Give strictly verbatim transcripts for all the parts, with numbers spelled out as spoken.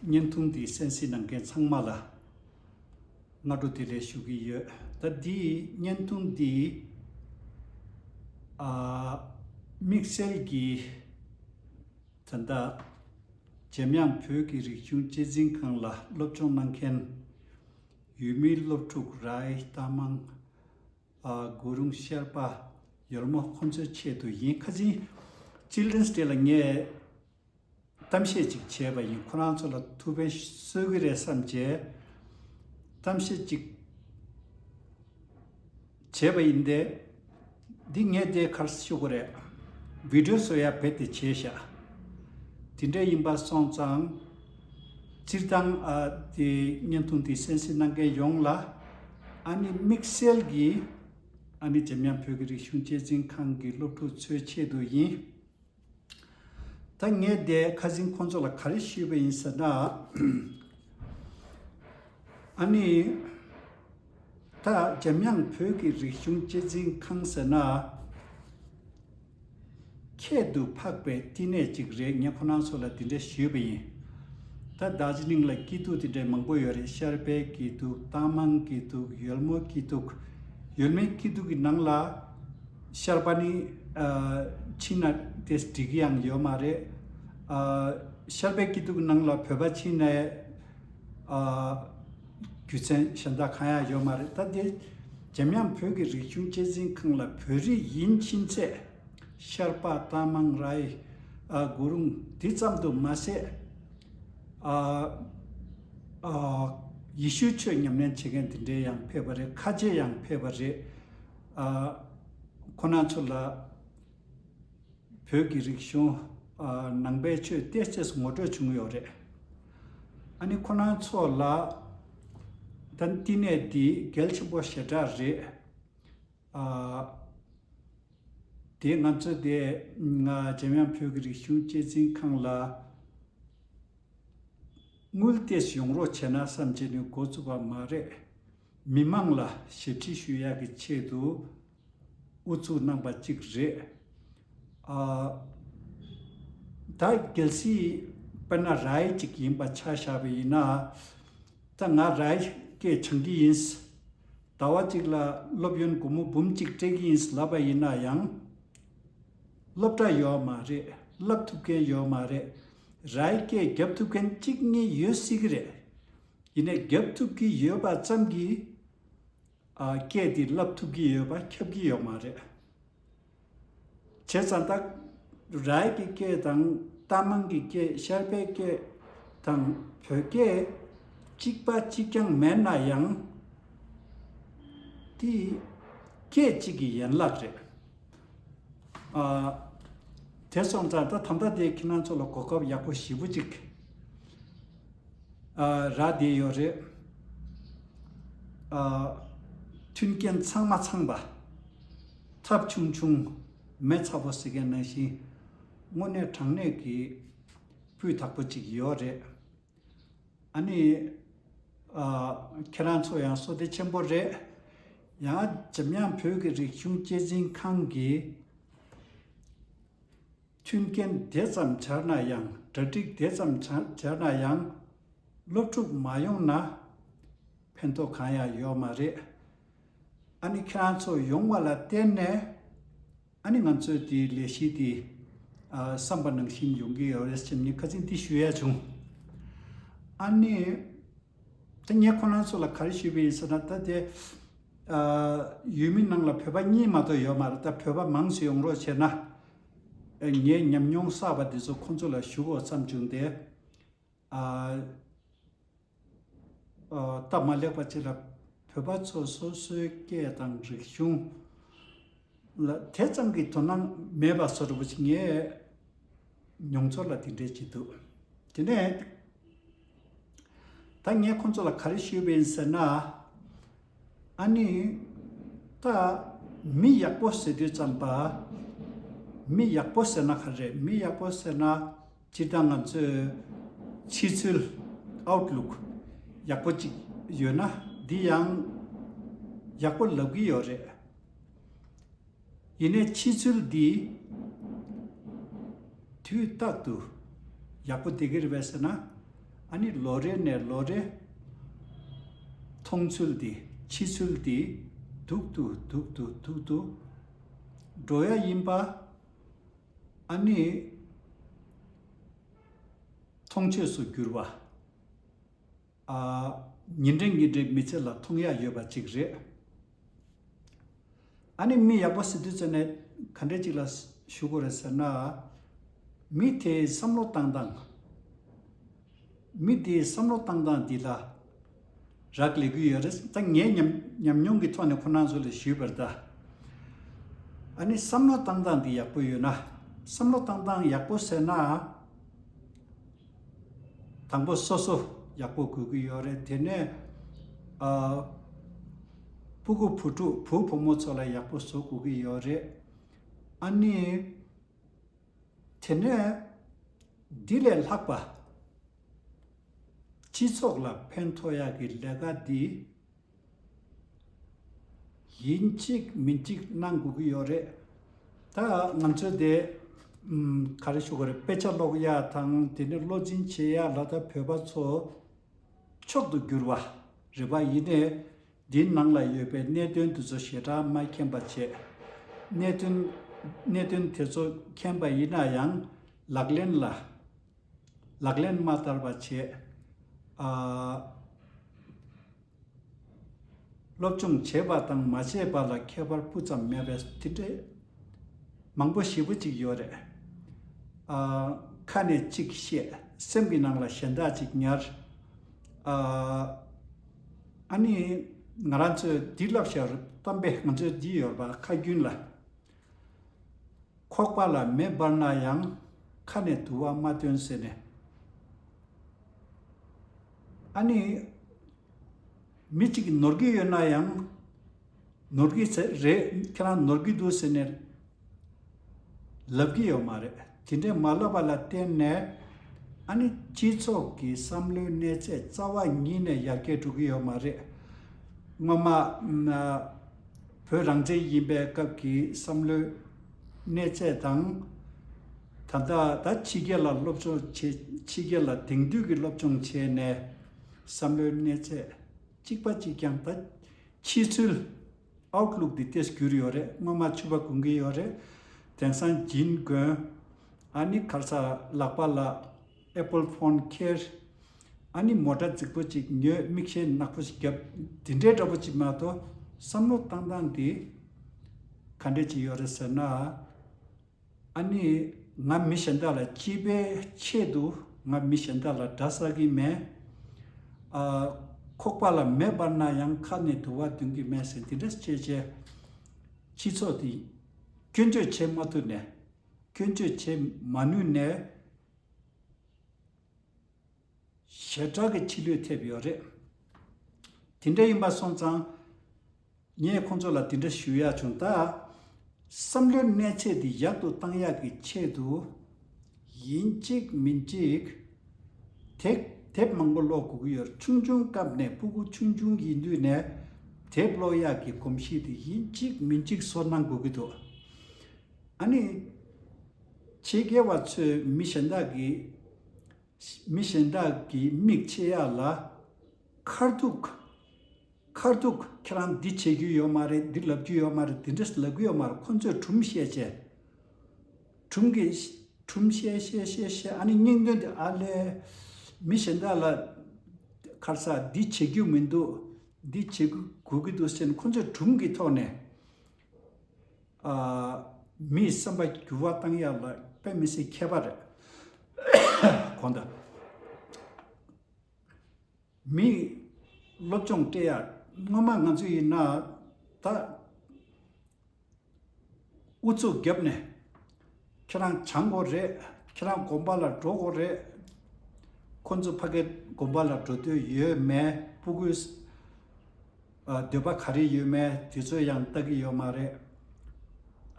བརྙན་ཐུང་འདི་གསན་གཟིགས་གནང་མཁན་ཚང་མ་ལ་སྔ་དྲོ་བདེ་ལེགས་ཞུ་གི་ཡོད། ད་འདི་བརྙན་ཐུང་འདི་ཨ་དམིགས་བསལ་གྱིས་ད་ལྟ་འཇམ་དབྱངས་བོད་ཀྱི་རིག་གཞུང་གཅེས་འཛིན་ཁང་ལ་སློབ་སྦྱོང་གནང་མཁན་ཡུལ་མིའི་སློབ་ཕྲུག་རའི་རྟ་མང་ཨ་གུ་རུང་ཤར་པ་ཡོལ་མོ་ཁོང་ཚོའི་ཆེད་དུ་ཡིན། ཁ་སང་Children's Day ལ་ངས་གཏམ་བཤད་ཅིག་བྱས་པ་ཡིན། ཁོ་རང་ཚོ་ལ་ཐུགས་ཕན་གསོས་ཀྱི་རེད་བསམ་བྱས་གཏམ་བཤད་ཅིག་བྱས་པ་ཡིན་ཏེ། འདི་ངས་དེ་གར་ཞུ་དགོས་རེད། བི་ཌི་ཡོ་བཟོ་ཡ་རྦད་དེ་བྱས་ཤག་དེ་འདྲ་ཡིན་པ་སོང་ཙང་སྤྱིར་བཏང་ཨ་དེ་བརྙན་ཐུང་དེ་གསན་གཟིགས་གནང་མཁན་ཡོངས་ལ་ཨ་ནི་དམིགས་བསལ་གྱིས་ཨ་ནི་འཇམ་དབྱངས་བོད་ཀྱི་རིག་གཞུང་གཅེས་འཛིན་ཁང་གི་སློབ་ཕྲུག་ཚོའི་ཆེད་དུ་ཡིན། ད་ངས་དེ་ཁ་སང་ཁོང་ཚོ་ལ་ག་རེ་ཞུས་པ་ཡིན་ཟེར་ན། ཨ་ནི་ད་འཇམ་དབྱངས་བོད་ཀྱི་རིག་གཞུང་གཅེས་འཛིན་ཁང་ཟེར་ན་ཁྱད་དུ་འཕགས་པའི་བསྟི་གནས་ཅིག་རེད། ངས་ཁོ་རང་ཚོ་ལ་དེ་འདྲ་ཞུས་པ་ཡིན། ད་དར་ཇི་ལིང་ལ་སྐྱིད་སྡུག་དེ་འདྲའི་མང་པོ་ཡོད་རེད། ཤར་པའི་སྐྱིད་སྡུག་རྟ་མང་སྐྱིད་སྡུག་ཡོལ་མོ་སྐྱིད་སྡུག་ཡོལ་མོའི་སྐྱིད་སྡུག་གི་ནང་ལ་ཤར་པ་ནི་ཨ་ཕྱིན་ན་དེ་འགྲིག་གི་ཡང་ཡོད་མ་རེད། ཨ་ཤར་པའི་སྐྱིད་སྡུག་གི་ནང་ལ་བོད་པ་ཕྱིན་ནས་ཨ་རྒྱུ་མཚན་གཞན་དག་གང་ཡང་ཡོད་མ་རེད། ད་དེ་འཇམ་དབྱངས་བོད་ཀྱི་རིག་གཞུང་གཅེས་འཛིན་ཁང་ལ་བོད་རིགས་ཡིན་ཕྱིན་ཆད་ཤར་པ་རྟ་མང་རའི་ཨ་གུ་རུང་འདི་ཙམ་དུ་མ་ཟད། ཨ་ཨ་ཡེ་ཤུའི་ཆོས་ཉམས་ལེན་བྱེད་མཁན་དེ་འདྲའི་ཡང་ཕེབས་པ་རེད། ཁ་ཆེ་ཡང་ཕེབས་པ་རེད། ཨ་ཁོ་རང་ཚོ་ལ་བོད་ཀྱི་རིག་གཞུང་ཨ་ནང་པའི་ཆོས་ཏོག་ཙམ་ངོ་སྤྲོད་བྱུང་ཡོད་རེད། ཨ་ནི་ཁོ་རང་ཚོ་ལ་ད་བསྟི་གནས་འདི་གལ་ཆེན་པོ་ཞེ་དྲག་རེད། ཨ་དེ་ང་ཚོ་དེ་ང་འཇམ་དབྱངས་བོད་ཀྱི་རིག་གཞུང་གཅེས་འཛིན་ཁང་ལ་དངུལ་ཏོག་ཙམ་ཡོང་རོགས་བྱས་ན་བསམ་བྱས་ནས་འགོ་བཙུགས་པ་མ་རེད། མི་མང་ལ་ཞབས་ཕྱི་ཞུ་ཡག་གི་ཆེད་དུ་དབུ་བཙུགས་གནང་པ་གཅིག་རེད། ཨ་ད་གལ་སྲིད་དཔེར་ན་རའི་གཅིག་ཡིན་པ་ཆ་བཞག་པ་ཡིན་ན། ད་ང་རའི་སྐད་སྦྱང་གི་ཡིན། ཟླ་བ་གཅིག་ལ་སློབ་ཡོན་སྒོར་མོ་འབུམ་གཅིག་སྤྲད་ཀྱི་ཡིན་ལབ་པ་ཡིན་ན་ཡང་སློབ་གྲྭ་ཡོད་མ་རེད། བསླབ་ཐུབ་མཁན་ཡོད་མ་རེད། རའི་སྐད་རྒྱབ་ཐུབ་མཁན་གཅིག་གཉིས་ཡོད་སྲིད་ཀྱི་རེད། ཡིན་ནའི་རྒྱབ་ཐུབ་ཀྱི་ཡོད་པ་ཙམ་གྱིས་ཨ་སྐད་དེ་བསླབ་ཐུབ་ཀྱི་ཡོད་པ་ཁྱབ་ཀྱི་ཡོད་མ་རེད། བྱས་ཙང་ད་རའི་གི་སྐད་དང་རྟ་མང་གི་སྐད་ཤར་པའི་སྐད་དང་བོད་སྐད་གཅིག་པ་གཅིག་རྐྱང་མེད་ན་ཡང་དེ་སྐད་གཅིག་གི་ཡན་ལག་རེད། ཨ་དེ་སོང་ཙང་ད་ད་ལྟ་དེ་ཁྱེད་རང་ཚོ་ལ་གོ་སྐབས་ཡག་པོ་ཞེ་པོ་ཅིག་ཨ་རག་བསྡད་ཡོད་རེད། ཨ་མཐུན་རྐྱེན་ཚང་མ་ཚང་པ། ཐབ་ཆུང་ཆུང་མེ་ཚ་པོ་ཟེར་མཁན་ནང་བཞིན་དངོས་གནས་དྲང་གནས་ཀྱི་སྤུས་དག་པོ་ཅིག་ཡོད་རེད། ཨ་ནི་ཨ་ཁྱེད་རང་ཚོ་ཡང་བསོད་བདེ་ཆེན་པོ་རེད། ཡང་འཇམ་དབྱངས་བོད་ཀྱི་རིག་གཞུང་གཅེས་འཛིན་ཁང་གིས་མཐུན་རྐྱེན་དེ་ཙམ་སྦྱར་ན་ཡང་གྲ་སྒྲིག་དེ་ཙམ་སྦྱར་ན་ཡང་སློབ་ཕྲུག་མ་ཡོང་ན་ཕན་ཐོགས་གང་ཡང་ཡོད་མ་རེད། ཨ་ནི་ཁྱེད་རང་ཚོ་ཡོང་བ་ལ་བརྟེན་ནས་ཨ་ནི་ང་ཚོའི་དེའི་ལས་གཞི་དེ་ཨ་བསམ་པ་ནང་བཞིན་ཡོང་གི་ཡོད་རེད་ཟེར་ནས་ཁ་སང་འདི་ཞུ་ཡ་བྱུང་། ཨ་ནི་ད་ངས་ཁོ་རང་ཚོ་ལ་ག་རེ་ཞུས་པ་ཡིན་ཟེར་ན། ད་དེ་ཨ་ཡུལ་མི་ནང་ལ་བོད་པ་གཉིས་མ་གཏོགས་ཡོད་མ་རེད། ད་བོད་པ་མང་ཙམ་ཡོང་རོགས་བྱས་ན་ཨ་ངས་ཉམས་མྱོང་བསགས་པ་དེ་ཚོ་ཁོང་ཚོ་ལ་ཞུ་དགོས་བསམ་བྱུང་སྟེ། ཨ་ཨ་སྟབས་མ་ལེགས་པ་ཅིག་ལ་བོད་པ་ཚོ་སོ་སོའི་སྐད་དང་རིག་གཞུང་ལ་དེ་ཙམ་གྱི་དོ་སྣང་མེད་པ་བཟོ་འདྲ་པོ་ཅིག་ངས་མྱོང་ཚོར་ལ་དེ་འདྲས་ཅིག་འདུག་དེ་ནས་ད་ངས་ཁོང་ཚོ་ལ་ག་རེ་ཞུས་པ་ཡིན་ཟེར་ན། ཨ་ནི་ད་མི་ཡག་པོ་ཟེར་དུས་ཙམ་པ། མི་ཡག་པོ་ཟེར་ན་ག་རེ་རེད། མི་ཡག་པོ་ཟེར་ན་སྤྱིར་བཏང་ང་ཚོས་ཕྱི་ཚུལ་outlook ཡག་པོ་ཅིག་ཡོད་ན་འདི་ཡང་ཡག་པོ་ལབ་ཀྱི་ཡོད་རེད། ཡིན་ནའི་ཕྱི་ཚུལ་འདི་དུས་རྟག་ཏུ་ཡག་པོ་བསྡད་ཀྱི་རེད་པས་ཟེར་ན། ཨ་ནི་ལོ་རེ་ནས་ལོ་རེ་མཐོང་ཚུལ་འདི་ཕྱི་ཚུལ་འདི་སྡུག་ཏུ་སྡུག་ཏུ་སྡུག་ཏུ་འགྲོ་ཡ་ཡིན་པ། ཨ་ནི་མཐོང་ཆོས་སུ་གྱུར་བ། ཨ། ཉིན་རེ་ཉིན་རེ་མི་ཚེ་ལ་མཐོང་ཡ་ཡོད་པ་ཅིག་རེད། ཨ་ནི་མི་ཡག་པོ་ཟེར་དུས་ཙམ་ནས་ག་འདྲས་ཅིག་ལ་ཞུ་དགོས་རེད་ཟེར་ན། མི་དེའི་བསམ་བློ་བཏང་སྟངས། མི་དེའི་བསམ་བློ་བཏང་སྟངས་འདི་ལ་རག་ལས་ཀྱི་ཡོད་རེད། ད་ངའི་ཉམས་ཉམས་མྱོང་གི་ཐོག་ནས་ཁོ་རང་ཚོ་ལ་ཞུས་པར་ད། ཨ་ནི་བསམ་བློ་བཏང་སྟངས་འདི་ཡག་པོ་ཡོད་ན། བསམ་བློ་བཏང་སྟངས་ཡག་པོ་ཟེར་ན། དང་པོ་སོ་སོ་ཡག་པོ་དགོས་ཀྱི་ཡོད་རེད། དེ་ནས་ཨ། ཕྲུ་གུ་བུ་ཕྲུག་བུ་བུ་མོ་ཚོ་ལ་ཡག་པོ་བཟོ་དགོས་ཀྱི་ཡོད་རེད། ཨ་ནི། དེ་ནས་འདི་ལས་ལྷག་པ་སྤྱི་ཚོགས་ལ་ཕན་ཐོགས་ཡག་གི་ལས་ཀ་འདི་ཡིན་གཅིག་མིན་གཅིག་གནང་དགོས་ཀྱི་ཡོད་རེད། ད་ང་ཚོ་དེ་ཨམ། ག་རེ་ཞུ་དགོས་རེད། དཔེ་ཆ་ཀློག་ཡག་དང་དེ་ནས་བློ་འཛིན་བྱེད་ཡག་ལ་ད་བོད་པ་ཚོ་མཆོག་ཏུ་གྱུར་བ་རེད་པ། ཡིན་ནའི་འདིའི་ནང་ལ་ཡོད་པའི་གནད་དོན་དེ་ཚོ་ཞེ་དྲག་མ་མཁྱེན་པ་བྱས། གནད་དོན་གནད་དོན་དེ་ཚོ་མཁྱེན་པ་ཡིན་ན་ཡང་ལག་ལེན་ལ་ལག་ལེན་མ་བསྟར་བ་བྱས། ཨ། སློབ་སྦྱོང་བྱས་པ་དང་མ་བྱས་པ་ལ་ཁྱད་པར་སྤུ་ཙམ་མེད་པའི་དེ་འདྲའི་མང་པོ་ཞེ་པོ་ཅིག་ཡོད་རེད། ཨ། ཁ་ནས་གཅིག་བཤད། སེམས་ཀྱི་ནང་ལ་གཞན་དག་ཅིག་ཉར། ཨ། ཨ་ནི་ང་རང་ཚོས་འདི་ལབ་བཞག་རེད། གཏམ་དཔེ་ང་ཚོས་འདི་ཡོད་རེད་པ། ཁ་རྒྱུན་ལ། ཁོག་པ་ལ་མེ་འབར་ན་ཡང་ཁ་ནས་དུ་བ་མ་བཏོན་ཟེར་ནས། ཨ་ནི། མི་གཅིག་གིས་ནོར་གྱི་ཡོད་ན་ཡང་། ནོར་གྱི་ཟེར་རེད། ཁྱེད་རང་ནོར་གྱི་འདུག་ཟེར་ནས་ལབ་ཀྱི་ཡོད་མ་རེད། དེ་འདྲས་མ་ལབ་པ་ལ་བརྟེན་ནས། ཨ་ནི་སྤྱི་ཚོགས་ཀྱི་བསམ་བློའི་གནས་ཚད་རྩ་བ་ཉིད་ནས་ཡར་རྒྱས་འགྲོ་གི་ཡོད་མ་རེད། སྔོན་མ་བོད་རང་བཙན་ཡིན་པའི་སྐབས་ཀྱི་བསམ་བློའི་གནས་ཚད་དང་། ད་ལྟ་ད་ཕྱི་རྒྱལ་ལ་སློབ་སྦྱོང་བྱེད། ཕྱི་རྒྱལ་ལ་དེང་དུས་ཀྱི་སློབ་སྦྱོང་བྱས་ནས་བསམ་བློའི་གནས་ཚད་གཅིག་པ་གཅིག་རྐྱང་། ད་ཕྱི་ཚུལ་ཨའུཊ་ལུག་འདི་ཏོག་ཙམ་འགྱུར་ཡོད་རེད། སྔོན་མ་ཕྱུ་པ་གོན་གྱི་ཡོད་རེད། དེང་སང་ཇིན་གོན། ཨ་ནི་ག་རེ་ཟ། ལག་པ་ལ་ཨེ་པལ་ཕོན་འཁྱེར། ཨ་ནི་མོ་ཊ་རྫིག་པོ་ཅིག་ཉོས། མིག་ཤེལ་ནག་པོ་ཞིག་བརྒྱབ། འདི་འདྲའི་འདྲ་པོ་ཅིག་མ་གཏོགས་བསམ་བློ་བཏང་སྟངས་འདི་ག་འདྲས་ཅིག་ཡོད་རེད་ཟེར་ན། ཨ་ནི་ང་མི་གཞན་དག་ལ་སྐྱིད་པའི་ཆེད་དུ་ང་མི་གཞན་དག་ལ་དགྲ་ཟ་གི་མེད། ཨ། ཁོག་པ་ལ་མེ་འབར་ན་ཡང་ཁ་ནས་དུ་བ་འདོན་གི་མེད་ཟེར། འདི་འདྲ་བྱས་བྱས་སྤྱི་ཚོགས་འདི་སྐྱོན་བརྗོད་བྱེད་མ་ཐུབ་ནས། སྐྱོན་བརྗོད་བྱེད་མ་ནུས་ནས་ཞེ་དྲག་གི་ཕྱི་ལོས་ཐེབས་ཡོད་རེད། དེ་འདྲ་ཡིན་པ་སོང་ཙང་ངས་ཁོང་ཚོ་ལ་དེ་འདྲ་ཞུ་ཡག་བྱུང་། ད་བསམ་བློའི་གནས་ཚད་འདི་ཡག་ཏུ་བཏང་ཡག་གི་ཆེད་དུ་ཡིན་གཅིག་མིན་གཅིག་དེབ། དེབ་མང་པོ་ཀློག་དགོས་ཀྱི་ཡོད། ཆུང་ཆུང་སྐབས་ནས་ཕྲུ་གུ་ཆུང་ཆུང་ཡིན་དུས་ནས་དེབ་ཀློག་ཡག་གི་གོམས་གཤིས་དེ་ཡིན་གཅིག་མིན་གཅིག་བཟོ་གནང་དགོས་ཀྱི་འདུག་ཨ་ནི་ཕྱི་རྒྱལ་བ་ཚོས་མི་གཞན་དག་གི་མི་གཞན་དག་གི་མིག་ཕྱེ་ཡག་ལ་ཁ་ཐུག་ཁ་ཐུག་ཁྱེད་རང་འདི་བྱེད་རྒྱུ་ཡོད་མ་རེད། འདི་ལབ་རྒྱུ་ཡོད་མ་རེད། འདི་འདྲས་ལབ་རྒྱུ་ཡོད་མ་རེད། ཁོ་ཚོས་སྒྲུང་བཤད་བྱས། སྒྲུང་གི་སྒྲུང་བཤད་བཤད་བཤད་བཤད། ཨ་ནི་སྙིང་དོན་དེ་ཨ་ལས་མི་གཞན་དག་ལ་ག་རེ་ཟ། འདི་བྱེད་རྒྱུ་མི་འདུག་འདི་བྱེད་དགོས་ཀྱི་འདུག་ཟེར་ནས་ཁོ་ཚོས་སྒྲུང་གི་ཐོག་ནས། ཨ། མིའི་བསམ་པ་འགྱུར་བ་བཏང་ཡག་ལ་དཔེ་མི་སྲིད་མཁས་པ་རེད། གང་ལྟར་མིའི་སློབ་སྦྱོང་སྤྲད་ཡག་སྔོན་མ་ང་ཚོ་ཡིན་ན་ད་ཨུ་ཚུགས་བརྒྱབ་ནས་ཁྱེད་རང་སྦྱང་དགོས་རེད། ཁྱེད་རང་དགོན་པ་ལ་འགྲོ་དགོས་རེད། ཁོ་ཚོ་ཕ་གི་དགོན་པ་ལ་འགྲོ་འདོད་ཡོད་མེད། ཕྲུ་གུའི་ཨ། འདོད་པ་ག་རེ་ཡོད་མེད་དེ་ཚོ་ཡང་ལྟ་གི་ཡོད་མ་རེད།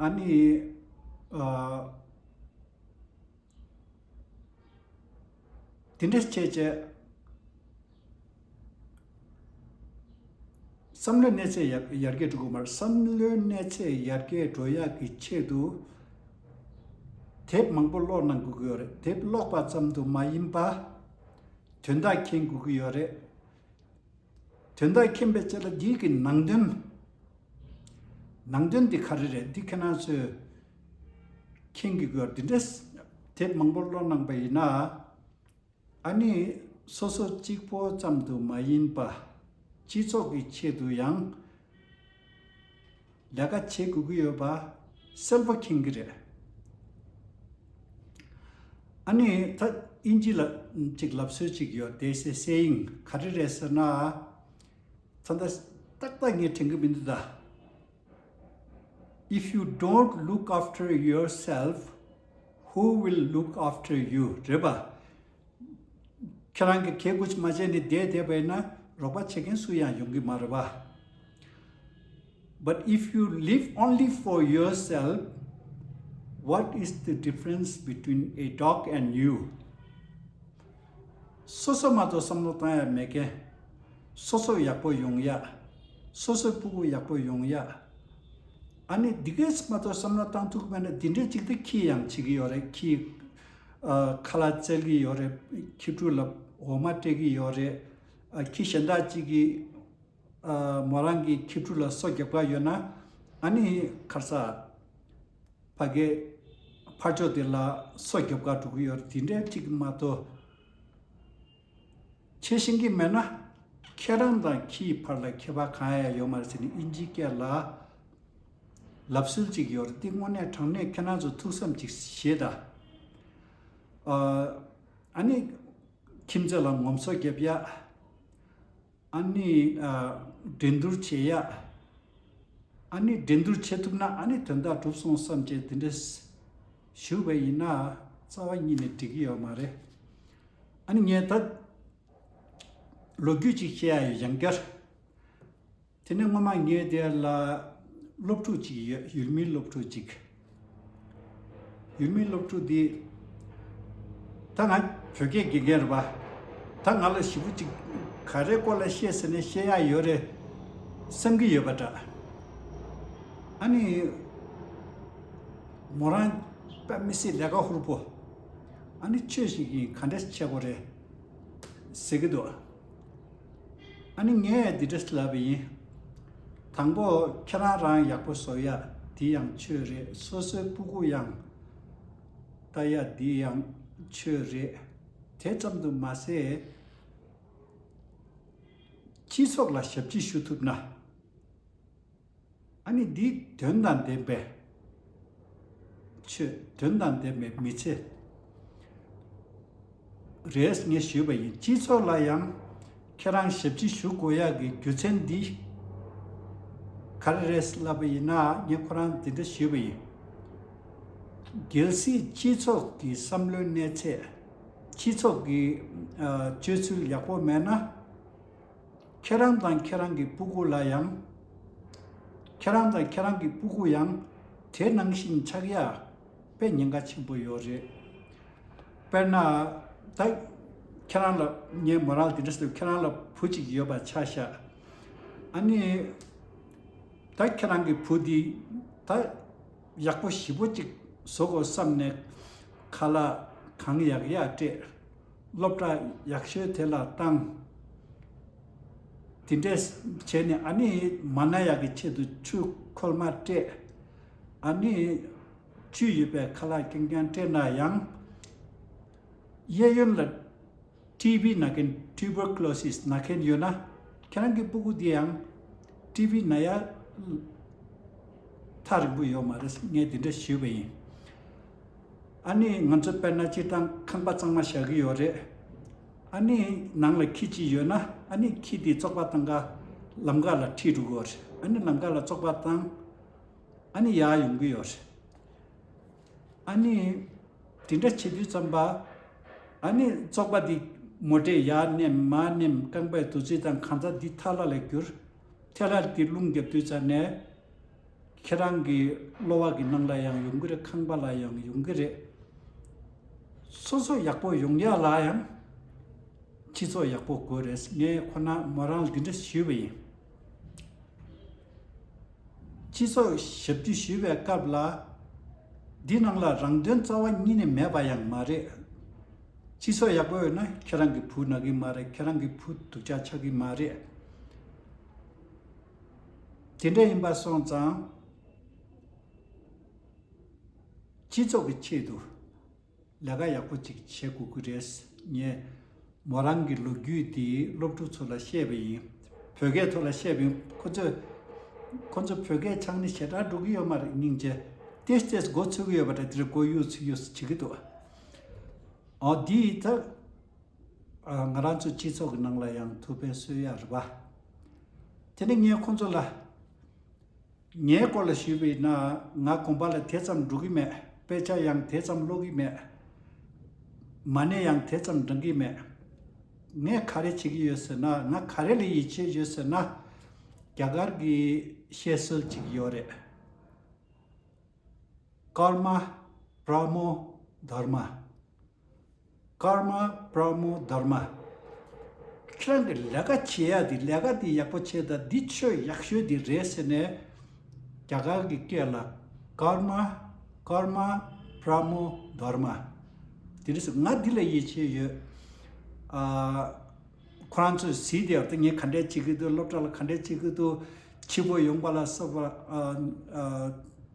ཨ་ནི་ཨ། དེ་འདྲ་བྱས་བྱས་བསམ་བློའི་གནས་ཚད་ཡར་ཡར་རྒྱས་འགྲོ་གི་མ་རེད། བསམ་བློའི་གནས་ཚད་ཡར་རྒྱས་འགྲོ་ཡག་གི་ཆེད་དུ་དེབ་མང་པོ་ཀློག་གནང་དགོས་ཀྱི་ཡོད་རེད། དེབ་ཀློག་པ་ཙམ་དུ་མ་ཡིན་པ། དོན་དག་མཁྱེན་དགོས་ཀྱི་ཡོད་རེད། དོན་དག་མཁྱེན་པའི་ཆེད་ལ་འདི་གི་ནང་དོན། ནང་དོན་འདི་ག་རེ་རེད། འདི་ཁྱེད་རང་ཚོས་མཁྱེན་དགོས་ཀྱི་ཡོད་རེད། འདི་འདྲས་དེབ་མང་པོ་ཀློག་གནང་པ་ཡིན་ན། ཨ་ནི་སོ་སོ་གཅིག་པོ་ཙམ་དུ་མ་ཡིན་པ། སྤྱི་ཚོགས་ཀྱི་ཆེད་དུ་ཡང་ལས་ཀ་བྱེད་དགོས་ཀྱི་ཡོད་པ་གསལ་པོ་མཁྱེན་གྱི་རེད། ཨ་ནི་ད་དབྱིན་ཇི་ལ་ཅིག་ལབ་སྲོལ་ཅིག་ཡོད། There's a saying. ག་རེ་རེད་ཟེར་ན། ད་ལྟ་ཏག་ཏག་ངས་དྲན་གྱི་མི་འདུག་ད། If you don't look after yourself, who will look after you? རེད་པ། ཁྱེད་རང་གིས་གད་ཁུ་ཅིག་མ་བྱས་ནས་བསྡད་བསྡད་པ་ཡིན་ན་རོགས་པ་བྱེད་མཁན་སུ་ཡང་ཡོང་གི་མ་རེད་པ། But if you live only for yourself, what is the difference between a dog and you? སོ་སོ་མ་གཏོགས་བསམ་བློ་བཏང་ཡ་མེད་མཁན། སོ་སོ་ཡག་པོ་ཡོང་ཡ། སོ་སོའི་སྤུ་གུ་ཡག་པོ་ཡོང་ཡ། ཨ་ནི་འདི་གས་མ་གཏོགས་བསམ་བློ་བཏང་ཐུབ་མེད་ན་འདི་འདྲའི་ཅིག་ད་ཁྱི་ཡང་བྱེད་ཀྱི་ཡོད་རེད། ཁྱི་ཨ་ཁ་ལག་བཙལ་གྱི་ཡོད་རེད། ཁྱི་ཕྲུག་ལ་འོ་མ་སྤྲད་ཀྱི་ཡོད་རེད། ཨ་ཁྱི་གཞན་དག་ཅིག་གིས་ཨ་མོ་རང་གི་ཁྱི་ཕྲུག་ལ་སོ་རྒྱབ་ག་ཡོད་ན། ཨ་ནི་ཁར་ས་ཕ་གི་ཕར་ཕྱོགས་དེ་ལ་སོ་རྒྱབ་ག་འགྲོ་གི་ཡོད་རེད། དེ་འདྲའི་གཅིག་མ་གཏོགས། ཁྱེད་ཤེས་ཀྱི་མེད་ན། ཁྱེད་རང་དང་ཁྱིའི་བར་ལ་ཁྱད་པར་གང་ཡང་ཡོད་མ་རེད་ཟེར་ནས་དབྱིན་ཇིའི་སྐད་ལ་ལབ་སྲོལ་ཅིག་ཡོད་རེད། དེ་དངོས་གནས་དྲང་གནས་ཁྱེད་རང་ཚོ་ཐུགས་བསམ་ཅིག་བཞེས་དང་། ཨ་ཨ་ནི་ཁྱིམ་མཚེས་ལ་ངོམ་སོ་རྒྱབ་ཡ། ཨ་ནི་ཨ་འགྲན་བསྡུར་བྱེད་ཡ། ཨ་ནི་འགྲན་བསྡུར་བྱེད་ཐུབ་ན་ཨ་ནི་དོན་དག་གྲུབ་སོང་བསམ་བྱས་དེ་འདྲས་ཞུས་པ་ཡིན་ན་རྩ་བ་ཉིད་ནས་འགྲིག་གི་ཡོད་མ་རེད། ཨ་ནི་ངས་ད་ལོ་རྒྱུས་ཅིག་བཤད་ཡ་ཡོད། ཡང་བསྐྱར། དེ་ནས་སྔོན་མ་ངའི་དེ་ལ་སློབ་ཕྲུག་ཅིག་ཡོད། ཡུལ་མིའི་སློབ་ཕྲུག་ཅིག་ཡུལ་མིའི་སློབ་ཕྲུག་འདི། ད་ང་བོད་སྐད་དགེ་རྒན་རེད་པ། ད་ང་ལ་ཞེ་པོ་ཅིག་ག་རེ་སྐོར་ལ་བཤད་ཟེར་ནས་བཤད་ཡག་ཡོད་རེད་བསམ་གྱི་ཡོད་པ་འདྲ། ཨ་ནི་མོ་རང་དཔེ་མི་སྲིད་ལས་ཀ་ཧུར་པོ། ཨ་ནི་ཆོས་ཤིག་ཡིན་ག་འདྲས་བྱེད་དགོས་རེད་ཟེར་གྱི་འདུག་ཨ་ནི་ངས་འདི་འདྲ་ལབ་པ་ཡིན། དང་པོ་ཁྱེད་རང་རང་ཡག་པོ་བཟོ་ཡ་འདི་ཡང་ཆོས་རེད། སོ་སོའི་སྤུ་གུ་ཡང་ལྟ་ཡ་འདི་ཡང་ཆོས་རེད། དེ་ཙམ་དུ་མ་ཟད། སྤྱི་ཚོགས་ལ་ཞབས་ཕྱི་ཞུ་ཐུབ་ན། ཨ་ནི་འདི་དོན་དང་ལྡན་པའི་ཆོས། དོན་དང་ལྡན་པའི་མི་ཚེ་རེད་ངས་ཞུས་པ་ཡིན། སྤྱི་ཚོགས་ལ་ཡང་ཁྱེད་རང་ཞབས་ཕྱི་ཞུ་དགོས་ཡག་གི་རྒྱུ་མཚན་འདི་ག་རེ་རེད་ལབ་པ་ཡིན་ན། ངས་ཁོ་རང་འདི་འདྲ་ཞུས་པ་ཡིན། གལ་སྲིད་སྤྱི་ཚོགས་ཀྱི་བསམ་བློའི་གནས་ཚད། སྤྱི་ཚོགས་ཀྱི་ཨ་སྤྱོད་ཚུལ་ཡག་པོ་མེད་ན། ཁྱེད་རང་དང་ཁྱེད་རང་གི་སྤུ་གུ་ལ་ཡང་། ཁྱེད་རང་དང་ཁྱེད་རང་གི་སྤུ་གུ་ཡང་དེ་ནང་བཞིན་ཆགས་ཡ་དཔེ་ཉེན་ཁ་ཆེན་པོ་ཡོད་རེད། དཔེར་ན། ད་ཁྱེད་རང་ལ་ངས་མོ་རང་ལ་འདི་འདྲ་ཟེར། ཁྱེད་རང་ལ་བུ་གཅིག་ཡོད་པ་ཆ་བཞག་ཨ་ནི་ད་ཁྱེད་རང་གི་བུ་འདི་ད་ཡག་པོ་ཞེ་པོ་ཅིག་བཟོ་དགོས་བསམ་ནས་ཁ་ལག་གང་ཡག་ཡག་སྤྲད། སློབ་གྲྭ་ཡག་ཤོས་དེ་ལ་བཏང་། དེ་འདྲས་བྱས་ནས་ཨ་ནི་མ་ན་ཡག་གི་ཆེད་དུ་ཆུ་ཁོལ་མ་སྤྲད། ཨ་ནི་བཅུད་ཡོད་པའི་ཁ་ལག་རྐྱང་རྐྱང་སྤྲད་ན་ཡང་། གཡས་གཡོན་ལ་ཊི་བི་ན་མཁན། ཊུ་བར་ཀུ་ལོ་སིས་ན་མཁན་ཡོད་ན། ཁྱེད་རང་གི་སྤུ་གུ་འདི་ཡང་ཊི་བི་ན་ཡ་ཐག་རིང་པོ་ཡོད་མ་རེད། ངས་འདི་འདྲ་ཞུས་པ་ཡིན། ཨ་ནི་ང་ཚོ་དཔེར་ན་སྤྱིར་བཏང་ཁང་པ་གཙང་མ་བཞག་གི་ཡོད་རེད། ཨ་ནི་ནང་ལ་ཁྱི་གཅིག་ཡོད་ན། ཨ་ནི་ཁྱི་དེ་བཙོག་པ་བཏང་ག་ལམ་ཁ་ལ་ཁྲིད་འགྲོ་གི་ཡོད་རེད། ཨ་ནི་ལམ་ཁ་ལ་བཙོག་པ་བཏང་། ཨ་ནི་ཡར་ཡོང་གི་ཡོད་རེད། ཨ་ནི་དེ་འདྲ་བྱེད་དུས་ཙམ་པ། ཨ་ནི་བཙོག་པ་དེ་མོ་ཊའི་ཡར་མནན་མར་མནན། རྐང་པའི་རྡོ་རྩིག་དང་གང་ཟག་འདི་ཐལ་བ་ལ་འགྱུར། ཐལ་བ་དེ་རླུང་རྒྱབ་དུས་ཙམ་ནས་ཁྱེད་རང་གི་གློ་བ་གི་ནང་ལ་ཡང་ཡོང་གི་རེད། ཁང་པ་ལ་ཡང་ཡོང་གི་རེད། སོ་སོ་ཡག་པོ་ཡོང་ཡ་ལ་ཡང་སྤྱི་ཚོགས་ཡག་པོ་དགོས་རེད། ངས་ཁོ་ན་མོ་རང་ལ་འདི་འདྲ་ཞུས་པ་ཡིན། སྤྱི་ཚོགས་ཞབས་ཕྱི་ཞུ་བའི་སྐབས་ལ། འདི་ནང་ལ་རང་དོན་རྩ་བ་ཉིད་ནས་མེད་པ་ཡང་མ་རེད། སྤྱི་ཚོགས་ཡག་པོ་ཡོད་ན་ཁྱེད་རང་གི་བུ་ན་གི་མ་རེད། ཁྱེད་རང་གི་བུ་སྡུག་ཅག་ཆགས་ཀྱི་མ་རེད། དེ་འདྲ་ཡིན་པ་སོང་ཙང་སྤྱི་ཚོགས་ཀྱི་ཆེད་དུ་ལས་ཀ་ཡག་པོ་ཅིག་བྱེད་དགོས་ཀྱི་རེད། ངས་མོ་རང་གི་ལོ་རྒྱུས་དེ་སློབ་ཕྲུག་ཚོ་ལ་བཤད་པ་ཡིན། བོད་སྐད་ཐོག་ལ་བཤད་པ་ཡིན། ཁོ་ཚོས་ཁོ་ཚོ་བོད་སྐད་ཆང་ནི་ཞེ་དྲག་འགྲོ་གི་ཡོད་མ་རེད། སྙིང་རྗེ། ཏེས་ཏེས་མགོ་ཚོས་ཀྱི་ཡོད་པ་འདྲ། དེ་རེད། མགོ་གཡུག་ཚུགས་གཡུག་བྱེད་ཀྱི་འདུག། ཨོ་འདི་ད་ང་རང་ཚོ་སྤྱི་ཚོགས་ཀྱི་ནང་ལ་ཡང་ཐུགས་ཕན་གསོས་ཡ་རེད་པ། དེ་ནས་ངས་ཁོང་ཚོ་ལ་ངའི་སྐོར་ལ་ཞུས་པ་ཡིན་ན། ང་དགོན་པ་ལ་དེ་ཙམ་འགྲོ་གི་མེད། དཔེ་ཆ་ཡང་དེ་ཙམ་ཀློག་གི་མེད། མ་ཎི་ཡང་དེ་ཙམ་བགྲང་གི་མེད། ངས་ག་རེ་བྱེད་ཀྱི་ཡོད་ཟེར་ན། ང་ག་རེ་ལ་ཡིད་ཆེས་ཡོད་ཟེར་ན། རྒྱ་གར་གྱི་བཤད་སྲོལ་ཅིག་ཡོད་རེད། ཀརྨ་པྲ་མོ་དྷརྨ། ཀརྨ་པྲ་མོ་དྷརྨ། ཁྱེད་རང་གི་ལས་ཀ་བྱེད་ཡ་དེ། ལས་ཀ་དེ་ཡག་པོ་བྱེད་ད། འདི་ཆོས་ཡག་ཤོས་དེ་རེད་ཟེར་ནས། རྒྱ་གར་གྱི་སྐད་ལ་ཀརྨ། ཀརྨ་པྲ་མོ་དྷརྨ། དེ་རེད་ཟེར། ང་འདི་ལ་ཡིད་ཆེས་ཡོད། ཨ། ཁོ་རང་ཚོས་གཟིགས་བསྡད་ཡོད་དེ། ངས་ག་འདྲས་བྱེད་ཀྱི་འདུག། སློབ་གྲྭ་ལ་ག་འདྲས་བྱེད་ཀྱི་འདུག། ཕྱི་པོ་ཡོང་པ་ལ་སོགས་པ། ཨ། ཨ།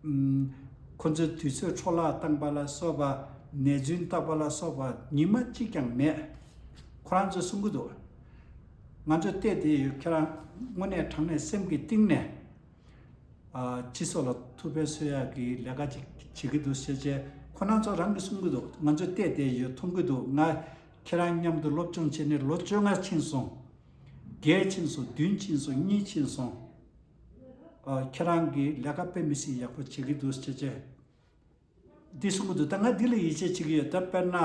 ཨུམ། ཁོ་ཚོའི་དུས་ཚོད་འཕྲོ་བརླག་བཏང་པ་ལ་སོགས་པ། ནད་རྫུན་བཏབ་པ་ལ་སོགས་པ་ཉི་མ་གཅིག་ཀྱང་མེད། ཁོ་རང་ཚོས་གསུང་གི་འདུག། ང་ཚོས་བལྟས་བསྡད་ཡོད། ཁྱེད་རང་དངོས་གནས་དྲང་གནས་སེམས་ཀྱི་གཏིང་ནས། ཨ། སྤྱི་ཚོགས་ལ་ཐུགས་ཕན་གསོས་ཡག་གི་ལས་ཀ་ཅིག་བྱེད་ཀྱི་འདུག་ཟེར་བྱས་ཁོ་རང་ཚོ་རང་གིས་གསུང་གི་འདུག། ང་ཚོས་བལྟས་བསྡད་ཡོད། མཐོང་གི་འདུག། ང་ཁྱེད་རང་མཉམ་དུ་སློབ་སྦྱོང་བྱས་ནས་ལོ་བཅོ་ལྔ་ཕྱིན་སོང་། བརྒྱད་ཕྱིན་སོང་། བདུན་ཕྱིན་སོང་། གཉིས་ཕྱིན་སོང་། ཨ། ཁྱེད་རང་གིས་ལས་ཀ་དཔེ་མི་སྲིད་ཡག་པོ་བྱེད་ཀྱི་འདུག་ཟེར་བྱས། འདི་གསུང་གི་འདུག། ད་ང་འདི་ལ་ཡིད་ཆེས་བྱེད་ཀྱི་ཡོད། ད་དཔེར་ན་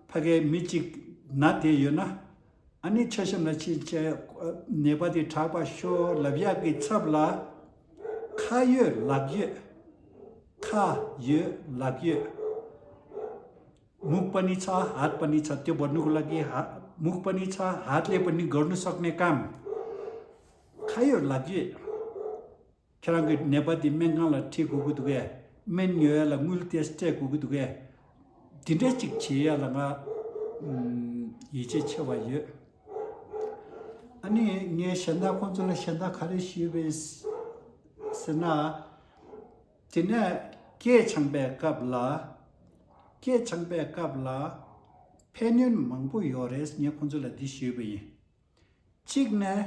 ཕ་གིའི་མི་གཅིག་ན་བསྡད་ཡོད་ན། ཨ་ནི་མཆོད་གཤོམ་ལ་ཕྱིན་བྱས་ནད་པ་དེ་དྲག་པར་ཤོག་ལབ་ཡག་གི་ཚབ་ལ། ཁ་ཡོད་ལག་ཡོད། ཁ་ཡོད་ལག་ཡོད། मुख पनि छ, हात पनि छ। त्यो भन्नुको लागि हा मुख पनि छ, हातले पनि गर्नु सक्ने काम। ཁ་ཡོད་ལག་ཡོད། ཁྱེད་རང་གི་ནད་པ་འདི་སྨན་ཁང་ལ་ཁྲིད་དགོས་ཀྱི་འདུག་གས། སྨན་ཉོ་ཡ་ལ་དངུལ་ཏོག་ཙམ་སྤྲད་དགོས་ཀྱི་འདུག་གས། འདི་འདྲ་ཅིག་བྱེད་ཡ་ལ་ང་ཡིད་ཆེས་ཆེ་བ་ཡོད། ཨ་ནི་ངས་གཞན་དག་ཁོང་ཚོ་ལ་གཞན་དག་ག་རེ་ཞུས་པས་ཟེར་ན། དེ་ནས་སྐད་སྦྱང་པའི་སྐབས་ལ། སྐད་སྦྱང་པའི་སྐབས་ལ་ཕན་ཡོན་མང་པོ་ཡོད་རེད། ངས་ཁོང་ཚོ་ལ་འདི་ཞུས་པ་ཡིན། གཅིག་ནས།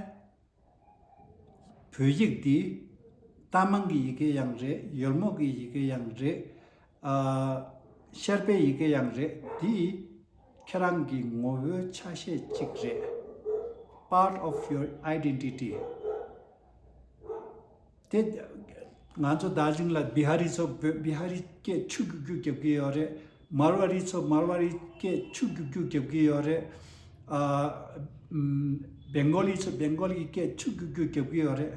བོད་ཡིག་འདི་རྟ་མང་གི་ཡི་གེ་ཡང་རེད། ཡོལ་མོ་གི་ཡི་གེ་ཡང་རེད། ཨ། ཤར་པའི་ཡི་གེ་ཡང་རེད། འདི་ཁྱེད་རང་གི་ངོ་བོའི་ཆ་ཤས་གཅིག་རེད། Part of your identity། དེ་ང་ཚོ་དར་ཇིང་ལ་བི་ཧ་རི་ཚོ་བོད་བི་ཧ་རི་སྐད་ཆུ་རྒྱུག་རྒྱུག་རྒྱབ་ཀྱི་ཡོད་རེད། མར་ཝ་རི་ཚོ་མར་ཝ་རི་སྐད་ཆུ་རྒྱུག་རྒྱུག་རྒྱབ་ཀྱི་ཡོད་རེད། ཨ། ཨམ། བེང་གོ་ལི་ཚོ་བེང་གོ་ལི་སྐད་ཆུ་རྒྱུག་རྒྱུག་རྒྱབ་ཀྱི་ཡོད་རེད།